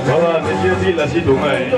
Voilà, monsieur dit la Sidoumaï.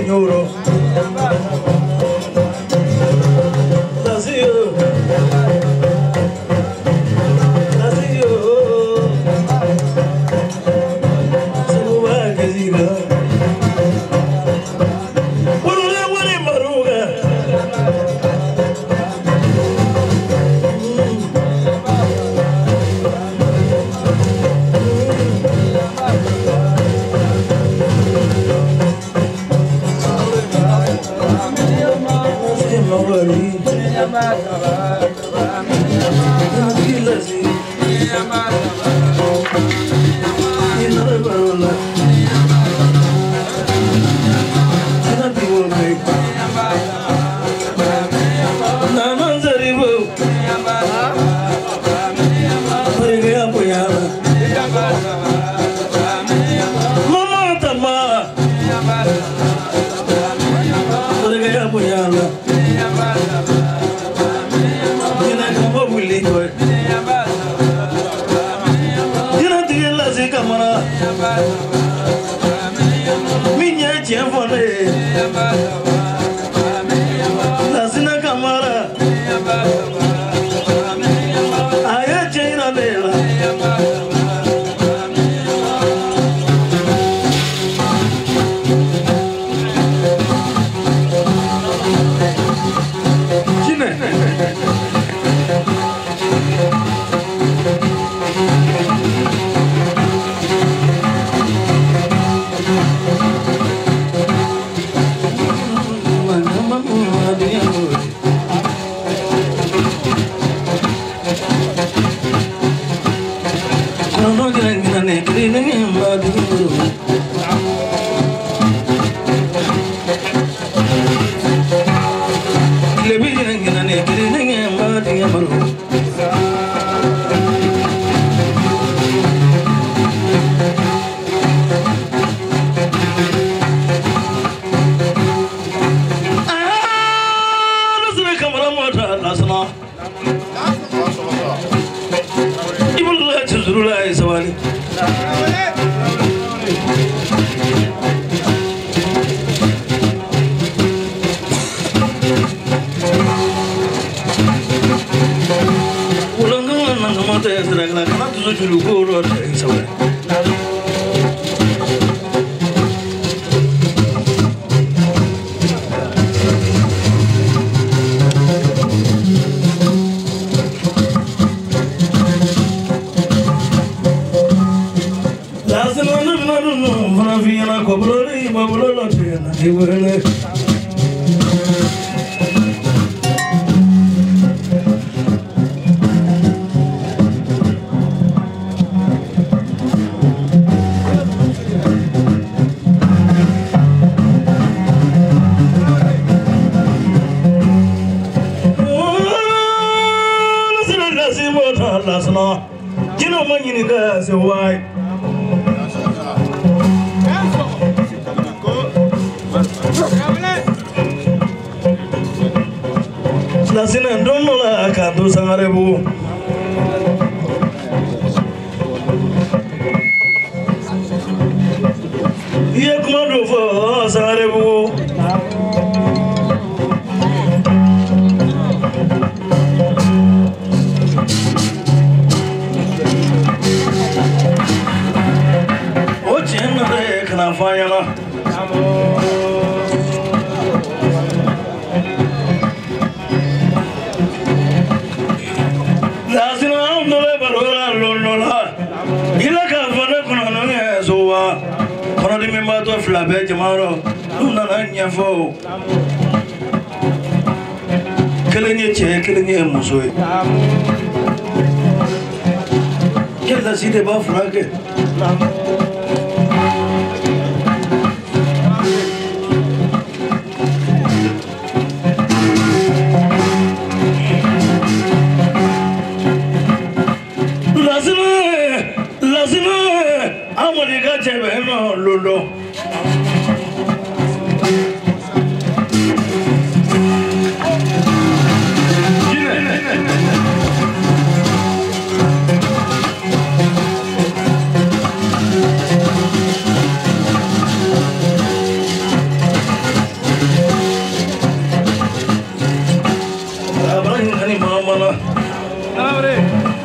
Nyoro. Lazio. Lazio. Saluba Kaziga. Wale wale maruga.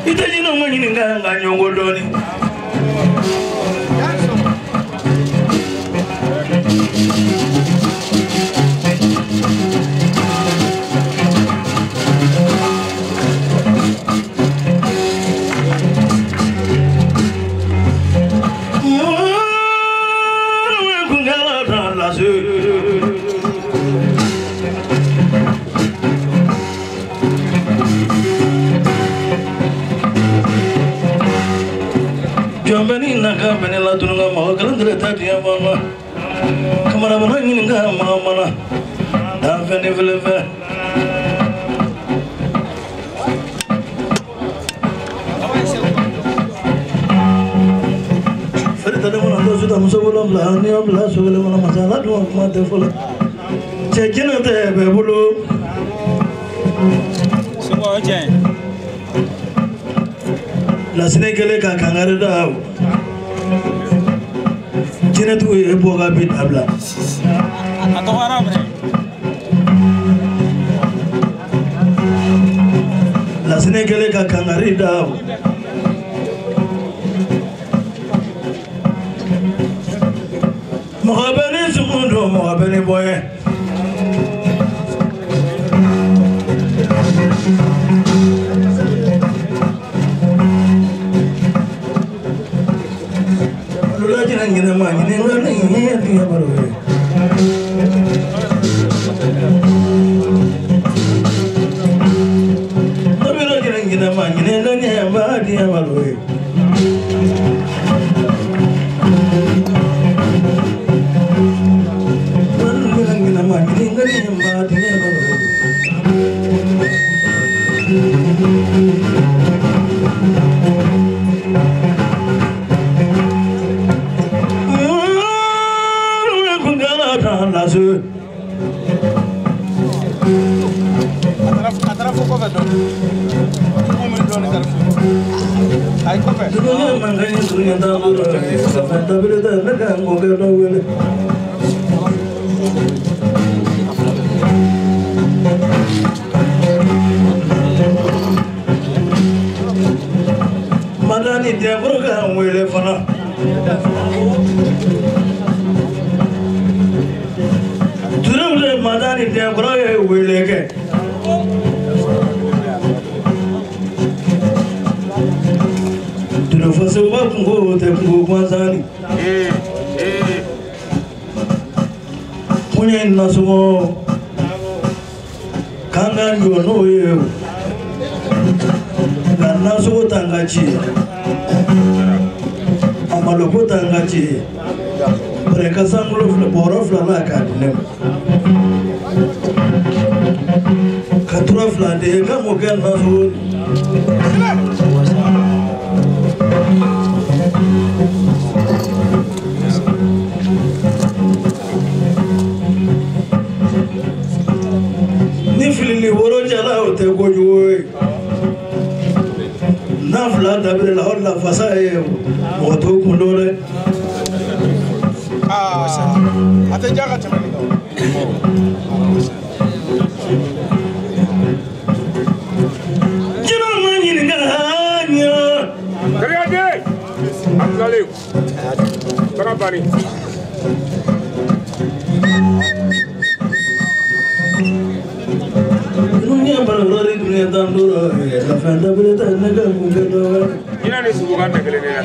I tɛ jinɛw ma ɲininka nka ɲɔgɔn dɔɔni. Jɔnbɛni na ka bɛnɛ la tununka mɔgɔ kelen tɛrɛ ta diɲɛ banna kamarabana ɲininka maa mana danfɛn ni filɛfɛn. Feere tɛ ne kɔnɔ dɔ su ta muso wolonwula ni y'o bila so kelen kɔnɔ masa ala dun kuma tɛ fɔlɔ cɛ jinɛ tɛ bɛɛ bolo. Sɔgɔ cɛ. Lasinɛ kɛlen ka kangari da jinɛtigiw ye bɔ ka bi dabila. A dɔgɔyara minɛ. Lasinɛ kɛlen ka kangari da mɔgɔ bɛ ni sumun don mɔgɔ bɛ ni bɔ ye. Ɲinɛ ma ɲininka ni ɲɛ diɲɛ baro ye. Tobilo ɲinɛ ɲinɛ ma ɲininka ɲɛ ba diɲɛ baro ye. Ɲinɛ ɲinɛ ma ɲininka ɲɛ ba diɲɛ baro ye. Madani denkɔrɔ ka n wele fana. Turew madani denkɔrɔ ye wele kɛ. Turefasoba kungo tɛ kungo gansan ni. Kɔɲɔ in nasɔngɔ k'an ka jɔ n'o ye o. Nka nasɔngɔ t'an ka ci ye. A maloko t'an ka ci ye. Bari ka sankolo filɛ bɔrɔ fila la k'a di ne ma. Ka tura fila di k'an k'o kɛ nasɔngɔ. Ni filili woro jala o tɛ kojugu ye. N'a fila dabiri la o de la fasa ye mɔgɔ t'o kun dɔn dɛ. A tɛ ja ka tɛmɛ nin kan. Jinɛ ma ɲininka ɲɛ. Kariyaden a tilalen baga banni. Dunuya balolɔri dunuya tan duuru lafɛn dabiri tɛ ne ka kun kɛ dɔ wɛrɛ. Jinɛ ni sugu ka tɛ kelen ye dɛ.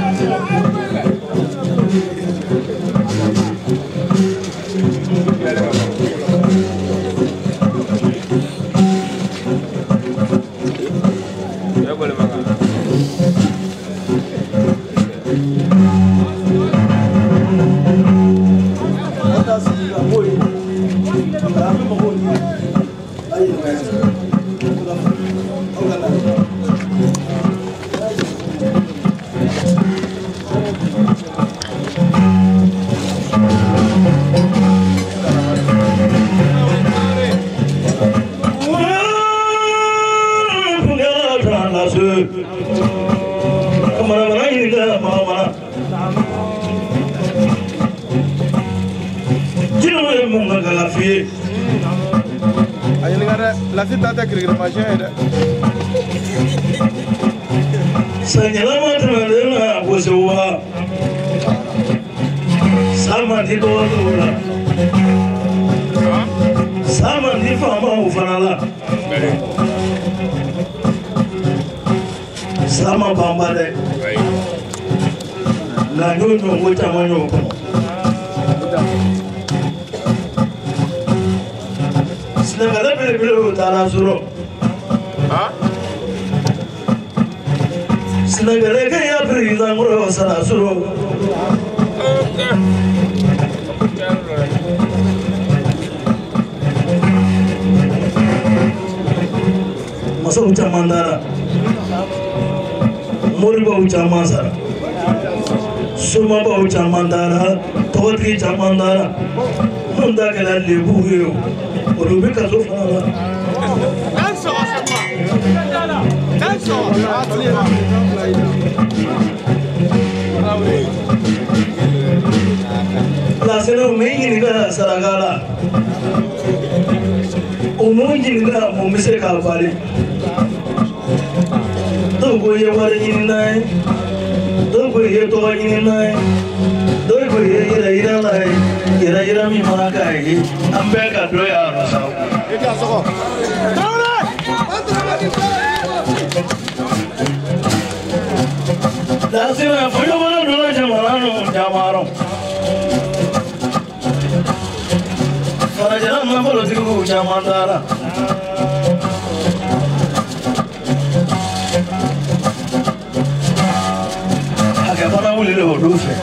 A ɲininka dɛ, Lasi ta tɛ kirikirimasiyɛn ye dɛ. San yɛlɛma tɛmɛnen na gosi wa. San man di dɔgɔninw la. San man di faamaw fana la. San ma banba dɛ. Nka n y'o ɲɔgɔn caman y'o kɔnɔ. Silamɛya belebelew taara sɔrɔ. Silamɛya ya président kɔrɔ sara sɔrɔ. Masaw caman taara. Moribaw caman sara. Somabaw caman taara. Tɔgɔtigi caman taara. Minnu ta kɛra lebuw ye o. Olu bɛ kaso fana la. Laseliw mɛ ɲininka saraka la. O m'u ɲininka mun bɛ se k'a bali. Dɔw ko i ye wari ɲinina ye. Dɔw ko i ye tɔgɔ ɲinina ye. Dɔw ko i ye yɛrɛ yira la ye. Yɛrɛ yira min mana k'a ye. An bɛɛ ka dɔ y'a rɔ sa. Lasina fɔɲɔgɔn donna jamana n'o jamarɔ. Farajɛla nafolotigiw caman taara. Hakɛ fana wulila olu fɛ.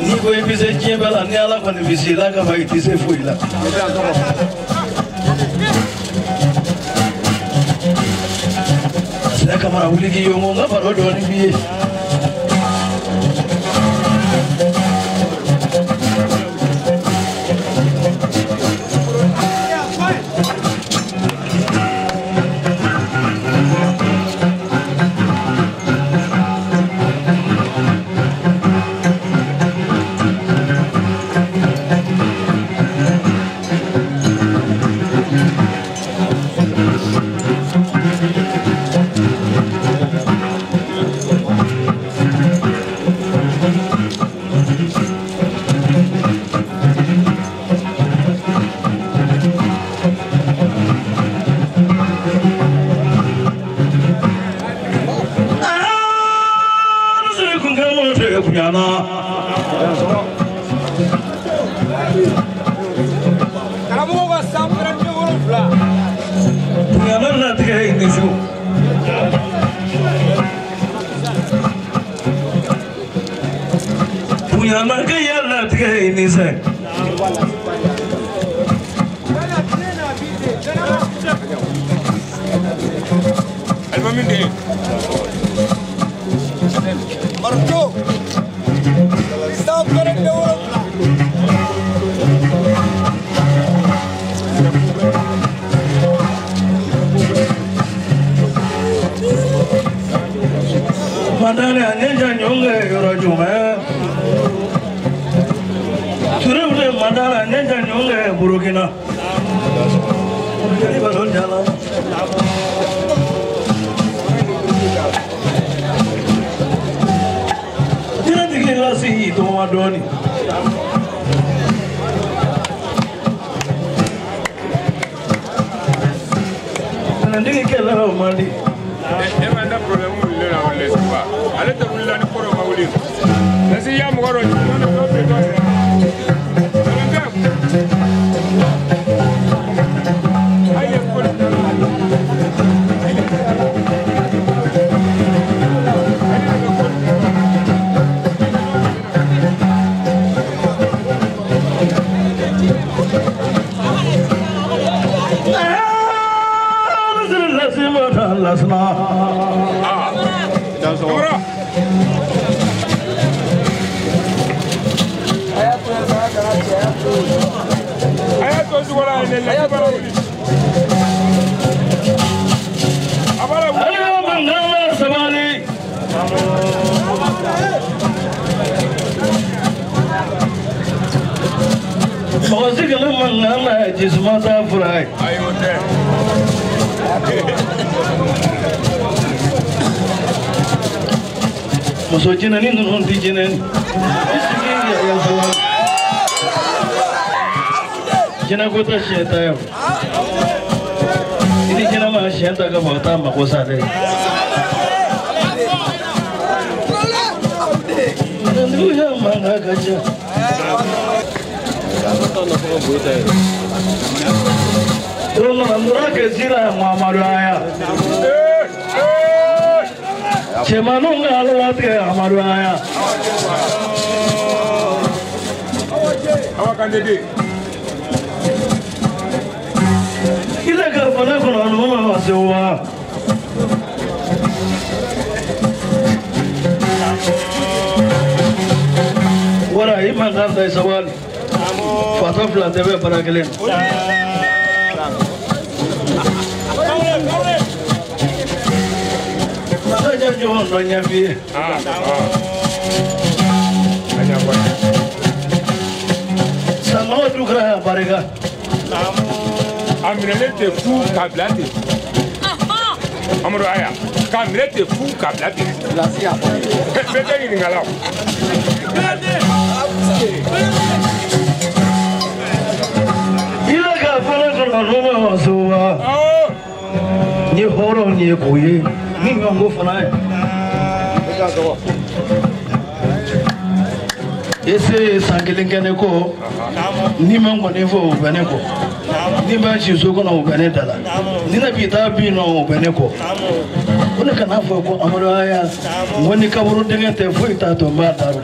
N'i ko i bɛ se diɲɛ bɛɛ la ni Ala kɔni bɛ se i la ka ban i tɛ se foyi la. Sina Kamara wuli k'i yongo n ka baro dɔɔni b'i ye. Karamɔgɔ ka san 27. Kunyana latigɛ ye nin su. Kunyana kɛ ya latigɛ ye nin sɛ. Alimami den. Marto. San 27. Madane a ɲɛja ɲɔngɛ yɔrɔ jumɛn? Turewule Madane a ɲɛja ɲɔngɛ Burukina. Jeli baro jala. Jinɛtigi lasi tɔgɔma dɔɔni. Jinɛtigi kɛlɛ o man di. E ma da problème wuli la o le ba. Ale tɛ wuli la ni kɔrɔ ma wuli. Nasi ya mɔgɔ dɔ jumɛn na dɔ bɛ dɔ yɛrɛ. Ayi ko Lasna. Kamara. A y'a to sugo la yen dɛ, bala wuli. A bala wuli. Ayiwa mankan bɛ sabali. Mɔgɔ si kana mankan na jisuma t'a fura ye. Ayi o tɛ. Muso jinɛni ninnu ti jinɛni. I sigi ya sabali. Jinɛ ko tɛ siɲɛ ta ye o. I ni jinɛ ma siɲɛ ta ka ban o t'a mako sa dɛ. Duguya mankan ka ca. Don nana sira Mamadu aya. Cɛmaninw ka ala latigɛ Amadu aya. Awa Kante den. I tɛ ka fɔ ne kɔnɔ ninnu ma se wa. Wara i man kan ta i sabali. Fatɔ fila tɛ bɛ baara kelen na. Masajan ɲɔgɔn dɔ ɲɛf'i ye. Sankɔrɔ du kɛra yan barika. A minɛlen tɛ fu k'a bila ten. Amadu aya k'a minɛ ten fu k'a bila ten. Bɛɛ tɛ ɲininka la o. I bɛ ka fɔ ne kɔnɔ n'o ma se wa. Ni hɔrɔn ye k'o ye ni ɲɔgɔnko fana ye. Ese ye san kelen kɛ ne kɔ ni ma nkɔni fɔ o bɛ ne kɔ ni ma si so kɔnɔ o bɛ ne da la ni ne bi taa bin nɔ o bɛ ne kɔ ko ne kana fɔ ko Amadu aya n ko ni kaburu denkɛ tɛ foyi t'a to n b'a da rɔ.